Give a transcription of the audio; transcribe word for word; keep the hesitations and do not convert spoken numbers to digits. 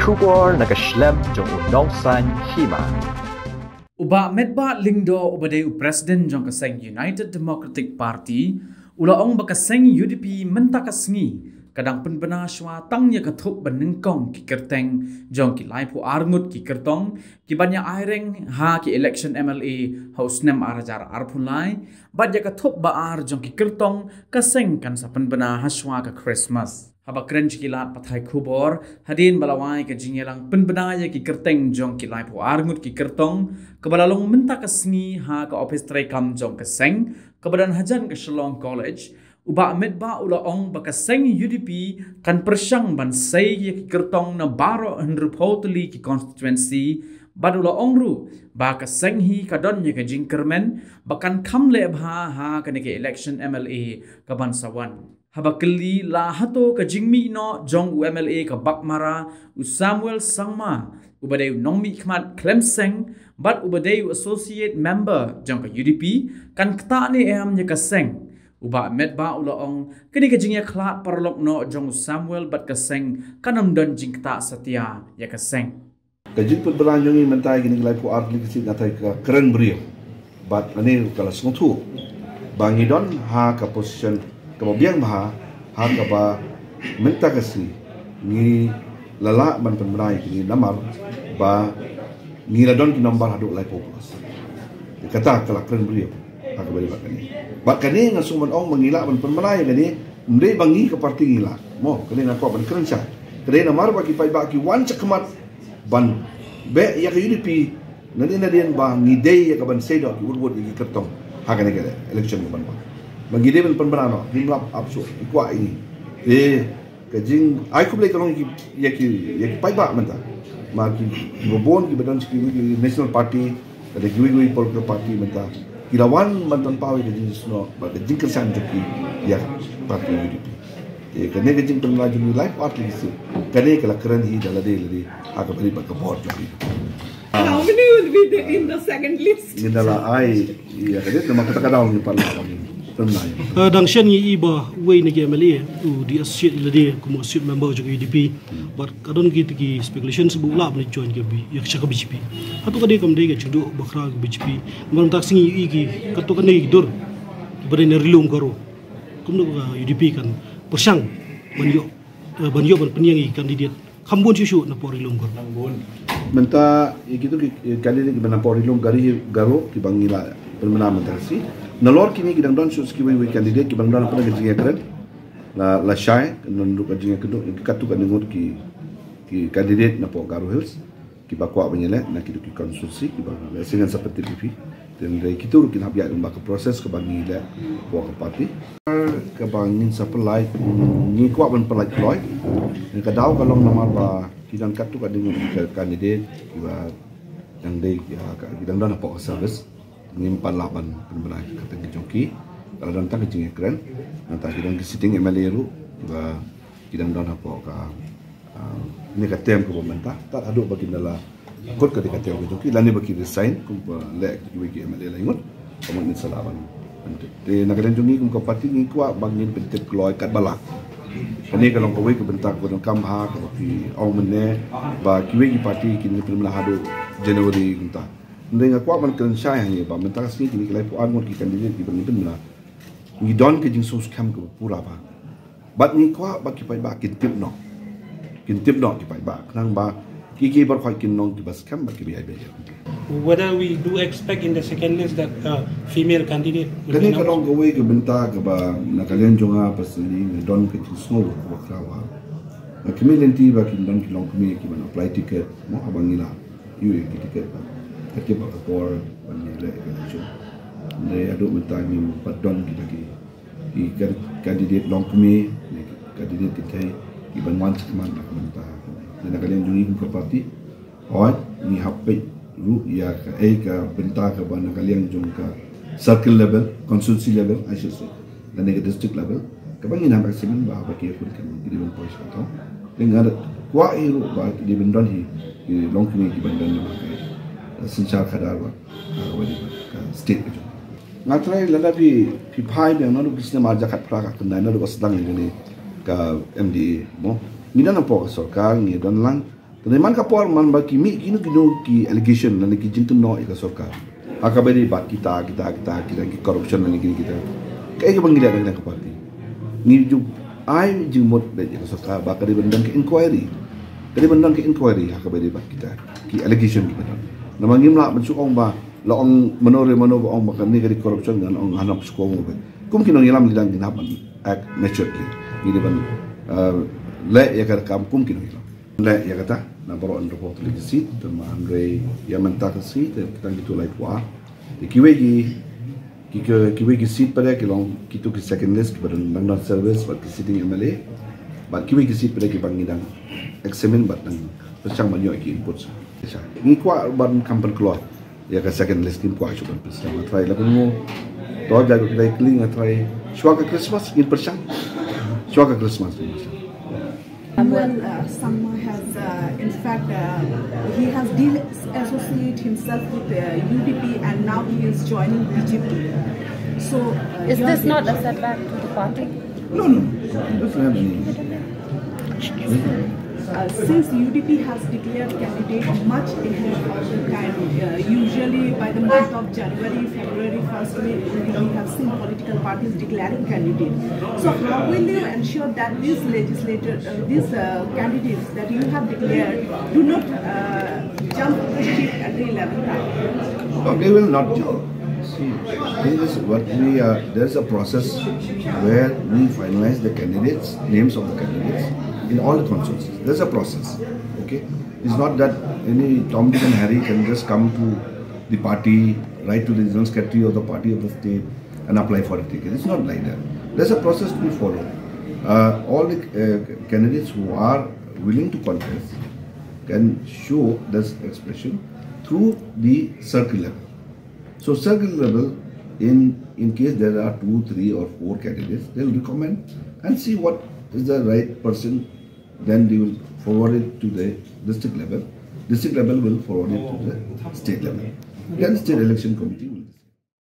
Khubor na ka shlem jong u nongsan hima. U Bah Metbah Lyngdoh uba dei u president jong ka seng United Democratic Party u la ong ba ka seng U D P mynta ka sngi ka dang pynbna shwa tang ïa ka thup ba nyngkong ki kyrteng jong ki laiphew ar ngut ki kyrtong ki ban ïa aireng ha ki election M L A ha u snem ar hajar arphew lai, bad ïa ka thup ba ar jong ki kyrtong ka seng kan sa pynbna ha shwa ka Christmas. Haba kren sha ki lad pathai khubor hadien ba la wai ka jingïalang pynbna ïa ki kyrteng jong ki laiphew ar ngut ki kyrtong kaba la long mynta ka sngi ha ka ophis treikam jong ka seng kaba don hajan ka Shillong College, u Bah Metbah u la ong ba ka seng U D P kan pyrshang ban sei ïa ki kyrtong na baroh hynriewphew tylli ki constituency, bad u la ong ruh ba ka seng hi ka don ïa ka jingkyrmen ba kan kham leh bha ha kane ka election M L A ka ban sa wan. Haba kylli la hato ka jingmih noh jong u M L A ka Baghmara u Samuel Sangma uba dei u nongmihkhmat khlem seng bad uba dei u associate member jong ka U D P kan ktah ne em ïa ka seng, u Bah Metbah u la ong kane ka jingïakhlad paralok noh jong u Samuel bad ka seng kan ym don jingktah satia ïa ka seng. Ka jingpynbna jong ngi mynta ïa kine ki laiphew ar tylli ki seat na thaiñ ka kren briew. Bad lane ka la sngewthuh ba ngi don ha ka position kaba biang bha, ha kaba mynta ka sngi ngi la lah ban pynbna ïa kine namar ba ngi la don ki nombar haduh laiphew plus. Kata ka la kren briew ha kaba ïadei bad kane. Bad kane nga sngewbha ban ong ba ngi lah ban pynbna ïa kane, ym dei ba ngi ka party ngi lah. Mo, kane nga kwah ban kren shai. Ka dei namar ba ki paidbah ki wan shakhmat ban beh ïa ka U D P, nadien nadien ba ngi dei ïa ka ban sei doh ki vote vote ïa ki kyrtong ha kane ka election ka ban wan. Ba ngi dei ban pynbna noh, ngim lap ap shuh, ki kwah ïa ngi. Te ka jingai khublei ka long ïa ki, ïa ki, ïa ki paidbah mynta. Ma ki, kiba bun kiba don sha kiwei ki national party, lada kiwei kiwei political party mynta ki la wan ban don paw ïa ka jingsnoh bad ka jingkyrshan jong ki ïa ka party U D P. Te kane ka jingpynbna jong ngi laiphew ar tylli ki seat, kane ka la kren hi da lade lade ha kaba rit bad ka bor jong ngi. How many will be there in the second list? Ngi da la ai ïa ka date namar kata ka daw ngi pat lah ba ngin pynbna ïa. Eh, dang shen ngi i ba uwei na ki M L A u dei associate lade kum associate member jong ka U D P. Bad ka don ki, ki speculations ba u lah ban join ka B-, ïa ka sha ka B J P. Hato ka dei kam dei ka jingduh bakhraw ka B J P. Namar mynta ka sngi i ki, katto katne ki dur ba dei na Ri Lum Garo. Kumno ka U D P kan pyrshang ban ïoh, eh, ban ïoh ban pynïeng ïa ki candidate kham bun shuh shuh na pdeng Ri Lum Garo. Mynta ïa kito ki, eh, candidate kiba na pdeng Ri Lum Gari, Garo kiba ngi la pynbna mynta ka sngi. Nalor kine ki dang don shuh sa kiwei wei candidate kiba dang don ha pdeng ka jingïakren. La, lashai, ngan ruh ka jingïakynduh, katto katne ngut ki, ki candidate na pdeng Garo Hills kiba kwah ban ïaleh na kito ki constituency kiba lehse ngan sa pyntip ïa phi. Te hynrei kito ruh kin hap ïaid lyngba ka process kaba ngi leh hapoh ka party. Kaba ngin sa pynlait, ngi kwah ban pynlait kloi. Ka daw ka long namar ba ki don katto katne ngut ki candidate kiba dang dei, ki dang don hapoh ka service. Ngim pat lah ban pynbna ïa ka kyrteng ka jong ki. Ka la don tang ka jingïakren. Nangta ki don ki sitting M L A ruh kiba ki dang don hapoh ka, ah, kane ka term kaba mynta. Tad haduh ba kin da la kut kata ka term ka jong ki lane ba ki resign kum ba leh kiwei ki M L A laingut. Ka mut ngin sa lah ban pyntip. Te na ka liang jong ngi kum ka party ngi kwah ba ngin pyntip kloi katba lah. Kane ka long kawei ka bynta kaba donkam ha kaba phi ong mynne ba kiwei ki party kin pynbna haduh January mynta. Hynrei nga kwah ban kren shai hangne ba mynta ka sngi kine ki laiphew ar ngut ki candidate kiba ngi pynbna, ngi don ka jingsngewskhem kaba pura bha. Bad ngi kwah ba ki paidbah kin tip noh. Kin tip noh ki paidbah khnang ba ki, ki baroh kin long kiba skhem bad kiba ïai beh ïa. Whether we do expect in the second list that a female candidate will be announced? Kane ka long kawei ka bynta kaba na ka liang jong nga personally nga don ka jingsngew kaba khraw bha. Nga khmih lynti ba kin don ki longkmie kiban apply ticket, mo, haba ngi la ïoh ïa ki ticket ba ka tip ba ka por ban ïaleh ka election. Hynrei haduh mynta ngim pat don kita ki, ki kan-, candidate longkmie, ki candidate kynthei kiban wan shakhmat na ka bynta. Te na ka liang jong ngi kum ka party, hooid ngi hap peit ruh ïa kaei ka bynta kaba na ka liang jong ka circle level, constituency level, I should say, lane ka district level kaba ngin hap examine ba haba ki ïakhun kan ki dei ban poi sha ka thong. Te nga kwah hi ruh ba ki dei ban don hi ki longkmie kiban don namar ka synshar khadar bad, ah, kaba dei bad ka state ka jong. Nga tharai lada phi, phi phai biang naduh ki snem ar hajar khatphra ka khyndai naduh ba sdang ïa kane ka M D A, mo, ngi don hapoh ka sorkar, ngi don lang, Te man ka por man ba ki mih kino kino ki allegation lane ki jingkynnoh ïa ka sorkar ha kaba ïadei bad kita kita kita kita ki corruption lane kino kita, kaei kaba ngi leh na ka party? Ngi ju ai jingmut ïa ka sorkar ba ka dei ban don ka inquiry, ka dei ban don ka inquiry ha kaba ïadei bad kita ki allegation kiba don. Namar ngim lah ban shu ong ba la ong mano re mano ba ong ba kane ka dei corruption ngan ong hanap shu ong ba kum ki nongïalam ngi dang ngi hap ban act maturedly. Ngi dei ban leh ïa ka kam kum ki nongïalam. Leh ïa kata na baroh hynriew phew tylli ki seat, te ma hynrei ïa mynta ka sngi te tang kitu lai phew ar. Te kiwei ki ki ki- kiwei ki seat pat ki long kitu ki second list kiba dang dang don service bad ki sitting M L A. Bad kiwei ki seat pat kiba ngi dang examine bad dang pyrshang ban ïoh ki input. Ngi kwah ban kham pynkloi ïa ka second list, ngim kwah shuh ban pyrshang. Nga trai la kumno. To ja ka dei kling nga trai. Shuwa ka Christmas ngin pyrshang. Shuwa ka Christmas ngin pyrshang. Well, uh, Sangma has, uh, in fact, uh, he has de-associated himself with uh, U D P and now he is joining B J P. So, uh, Is your this not a reaction? Setback to the party? No, no, no. It doesn't have any. Uh, since U D P has declared candidate much ahead of the time, uh, usually by the month of January, February, first week, we have seen political parties declaring candidates. So how will you ensure that these legislator, uh, these uh, candidates that you have declared do not uh, jump the ship at the eleventh hour? No, they will not jump. See, this is what we are. There's a process where we finalize the candidates, names of the candidates in all the constituencies. There's a process. Okay, it's not that any Tom, Dick, and Harry can just come to the party, write to the general secretary of the party of the state, and apply for a ticket. It's not like that. There's a process to be followed. Uh, all the uh, candidates who are willing to contest can show this expression through the circle level. So circle level, in in case there are two, three, or four candidates, they'll recommend and see what is the right person. Then they will forward it to the district level. District level will forward it to the state level. Then state election committee will.